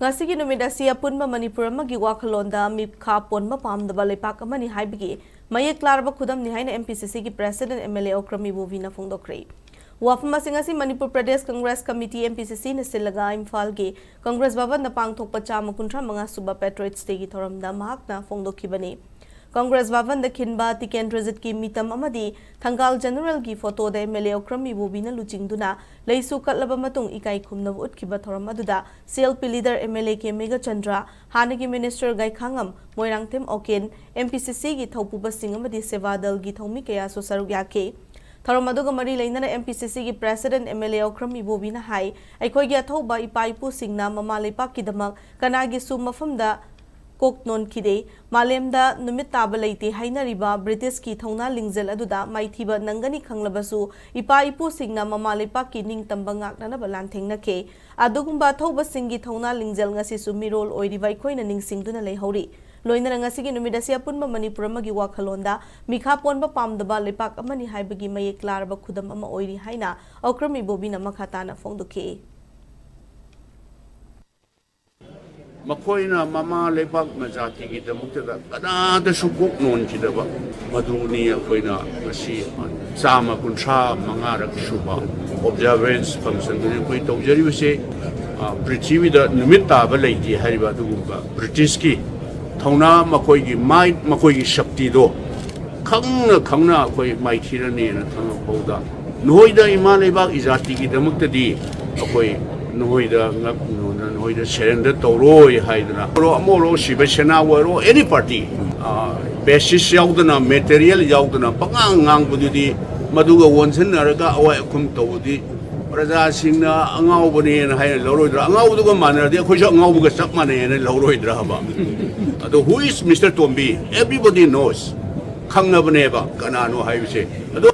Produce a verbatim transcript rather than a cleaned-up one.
ꯉꯁꯤꯒꯤ ꯅꯨꯃꯤꯠ ꯑꯁꯤ ꯑꯄꯨꯟꯕ ꯃꯅꯤꯄꯨꯔ ꯑꯃꯒꯤ ꯋꯥꯈꯜꯂꯣꯟꯗ ꯃꯤꯈꯥ ꯄꯣꯟꯕ ꯄꯥꯝꯗꯕ ꯂꯩꯄꯥꯛ ꯑꯃꯅꯤ ꯍꯥꯏꯕꯒꯤ ꯃꯌꯦꯛ ꯂꯥꯔꯕ ꯈꯨꯗꯝꯅꯤ ꯍꯥꯏꯅ M P C C ꯒꯤ President M L A Okram ꯏꯕꯣꯕꯤꯅ ꯐꯣꯡꯗꯣꯛꯈ꯭ꯔꯦ꯫ ꯋꯥꯐꯝ ꯑꯁꯤ ꯉꯁꯤ Manipur Pradesh Congress committee, M P C C ꯅ ꯁꯤꯜꯂꯒ ꯏꯝꯐꯥꯜꯒꯤ ꯀꯪꯒ꯭ꯔꯦꯁ ꯚꯕꯟꯗ ꯄꯥꯡꯊꯣꯛꯄ ꯆꯥꯝꯃ ꯀꯨꯟꯊ꯭ꯔꯥ ꯃꯉꯥ ꯁꯨꯕ Patriots Day ꯒꯤ ꯊꯧꯔꯝꯗ ꯃꯍꯥꯛꯅ ꯐꯣꯡꯗꯣꯛꯈꯤꯕꯅꯤ꯫ ꯀꯪꯒ꯭ꯔꯦꯁ ꯚꯕꯟꯗ ꯈꯤꯟꯕ ꯇꯤꯀꯦꯟꯗ꯭ꯔꯖꯤꯠꯀꯤ ꯃꯤꯇꯝ ꯑꯃꯗꯤ ꯊꯪꯒꯥꯜ ꯖꯦꯅꯔꯦꯜꯒꯤ ꯐꯣꯇꯣꯗ M L A ꯑꯣꯀ꯭ꯔꯝ ꯏꯕꯣꯕꯤꯅ ꯂꯨꯆꯤꯡꯗꯨꯅ ꯂꯩꯁꯨ ꯀꯠꯂꯕ ꯃꯇꯨꯡ ꯏꯀꯥꯏ ꯈꯨꯝꯅꯕ ꯎꯠꯈꯤꯕ ꯊꯧꯔꯝ ꯑꯗꯨꯗ C L P leader M L A K Meghachandra, ꯍꯥꯟꯅꯒꯤ minister ꯒꯥꯏꯈꯥꯉꯝ, Moirangthem ꯑꯣꯀꯦꯟ, M P C C ꯒꯤ ꯊꯧꯄꯨꯕꯁꯤꯡ ꯑꯃꯗꯤ ꯁꯦꯕꯥ ꯗꯜꯒꯤ ꯊꯧꯃꯤ ꯀꯌꯥꯁꯨ ꯁꯔꯨꯛ ꯌꯥꯈꯤ꯫ ꯊꯧꯔꯝ ꯑꯗꯨꯒ ꯃꯔꯤ ꯂꯩꯅꯅ M P C C ꯒꯤ President M L A Okram ꯏꯕꯣꯕꯤꯅ ꯍꯥꯏ, ꯑꯩꯈꯣꯏꯒꯤ ꯑꯊꯧꯕ ꯏꯄꯥ ꯏꯄꯨꯁꯤꯡꯅ ꯃꯃꯥ ꯂꯩꯄꯥꯛꯀꯤꯗꯃꯛ ꯀꯅꯥꯒꯤꯁꯨ ꯃꯐꯝꯗ ꯀꯣꯛ ꯅꯣꯟꯈꯤꯗꯦ꯫ ꯃꯥꯂꯦꯝꯗ ꯅꯨꯃꯤꯠ ꯇꯥꯕ ꯂꯩꯇꯦ ꯍꯥꯏꯅꯔꯤꯕ ꯕ꯭ꯔꯤꯇꯤꯁꯀꯤ ꯊꯧꯅꯥ ꯂꯤꯡꯖꯦꯜ ꯑꯗꯨꯗ ꯃꯥꯏꯊꯤꯕ ꯅꯪꯒꯅꯤ ꯈꯪꯂꯕꯁꯨ, ꯏꯄꯥ ꯏꯄꯨꯁꯤꯡꯅ ꯃꯃꯥ ꯂꯩꯄꯥꯛꯀꯤ ꯅꯤꯡꯇꯝꯕ ꯉꯥꯛꯅꯅꯕ ꯂꯥꯟꯊꯦꯡꯅꯈꯤ꯫ ꯑꯗꯨꯒꯨꯝꯕ ꯑꯊꯧꯕꯁꯤꯡꯒꯤ ꯊꯧꯅꯥ ꯂꯤꯡꯖꯦꯜ ꯉꯁꯤꯁꯨ ꯃꯤꯔꯣꯜ ꯑꯣꯏꯔꯤꯕ ꯑꯩꯈꯣꯏꯅ ꯅꯤꯡꯁꯤꯡꯗꯨꯅ ꯂꯩꯍꯧꯔꯤ꯫ ꯂꯣꯏꯅꯅ ꯉꯁꯤꯒꯤ ꯅꯨꯃꯤꯠ ꯑꯁꯤ ꯑꯄꯨꯟꯕ ꯃꯅꯤꯄꯨꯔ ꯑꯃꯒꯤ ꯋꯥꯈꯜꯂꯣꯟꯗ ꯃꯤꯈꯥ ꯄꯣꯟꯕ ꯄꯥꯝꯗꯕ ꯂꯩꯄꯥꯛ ꯑꯃꯅꯤ ꯍꯥꯏꯕꯒꯤ ꯃꯌꯦꯛ ꯂꯥꯔꯕ ꯈꯨꯗꯝ ꯑꯃ ꯑꯣꯏꯔꯤ ꯍꯥꯏꯅ ꯑꯣꯀ꯭ꯔꯝ ꯏꯕꯣꯕꯤꯅ ꯃꯈꯥ ꯇꯥꯅ ꯐꯣꯡꯗꯣꯛꯈꯤ꯫ ꯃꯈꯣꯏꯅ ꯃꯃꯥ ꯂꯩꯕꯥꯛ ꯃꯖꯥꯇꯤꯒꯤꯗꯃꯛꯇꯗ ꯀꯅꯥꯗꯁꯨ ꯀꯣꯛ ꯅꯣꯟꯈꯤꯗꯕ, ꯃꯗꯨꯅꯤ ꯑꯩꯈꯣꯏꯅ ꯉꯁꯤ ꯆꯥꯝꯃ ꯀꯨꯟꯊ꯭ꯔꯥ ꯃꯉꯥꯔꯛ ꯁꯨꯕ observance function ꯑꯗꯨ ꯑꯩꯈꯣꯏ ꯇꯧꯖꯔꯤꯕꯁꯦ꯫ ꯑ, ꯄ꯭ꯔꯤꯊꯤꯕꯤꯗ ꯅꯨꯃꯤꯠ ꯇꯥꯕ ꯂꯩꯇꯦ ꯍꯥꯏꯔꯤꯕ ꯑꯗꯨꯒꯨꯝꯕ ꯕ꯭ꯔꯤꯇꯤꯁꯀꯤ ꯊꯧꯅꯥ, ꯃꯈꯣꯏꯒꯤ might, ꯃꯈꯣꯏꯒꯤ ꯁꯛꯇꯤꯗꯣ ꯈꯪꯅ ꯈꯪꯅ ꯑꯩꯈꯣꯏ ꯃꯥꯏꯊꯤꯔꯅꯦꯅ ꯈꯪꯉꯛꯄꯗ, ꯅꯈꯣꯏꯗ ꯏꯃꯥ ꯂꯩꯕꯥꯛ ꯏꯖꯥꯇꯤꯒꯤꯗꯃꯛꯇꯗꯤ ꯑꯩꯈꯣꯏ ꯅꯈꯣꯏꯗ ꯉꯛ-, ꯅꯈꯣꯏꯗ surrender ꯇꯧꯔꯣꯏ ꯍꯥꯏꯗꯅ, ꯑꯃ ꯑꯣꯏꯔꯣ, ꯁꯤꯕ ꯁꯦꯅꯥꯕꯨ ꯑꯣꯏꯔꯣ, any party, ꯑ, basis ꯌꯥꯎꯗꯅ, material ꯌꯥꯎꯗꯅ ꯄꯉꯥꯡ ꯉꯥꯡꯕꯗꯨꯗꯤ, ꯃꯗꯨꯒ ꯑꯣꯟꯁꯤꯟꯅꯔꯒ ꯑꯋꯥꯏ ꯑꯈꯨꯝ ꯇꯧꯕꯗꯤ ꯄ꯭ꯔꯖꯥꯁꯤꯡꯅ ꯑꯉꯥꯎꯕꯅꯦꯅ ꯍꯥꯏꯅ ꯂꯧꯔꯣꯏꯗ꯭ꯔꯥ? ꯑꯉꯥꯎꯕꯗꯨꯒ ꯃꯥꯟꯅꯔꯗꯤ ꯑꯩꯈꯣꯏꯁꯨ ꯑꯉꯥꯎꯕꯒ ꯆꯞ ꯃꯥꯟꯅꯩ ꯍꯥꯏꯅ ꯂꯧꯔꯣꯏꯗ꯭ꯔꯥ ꯍꯥꯏꯕ? ꯑꯗꯣ who is Mister Tombi? Everybody knows. ꯈꯪꯅꯕꯅꯦꯕ ꯀꯅꯥꯅꯣ ꯍꯥꯏꯕꯁꯦ꯫ ꯑꯗꯣ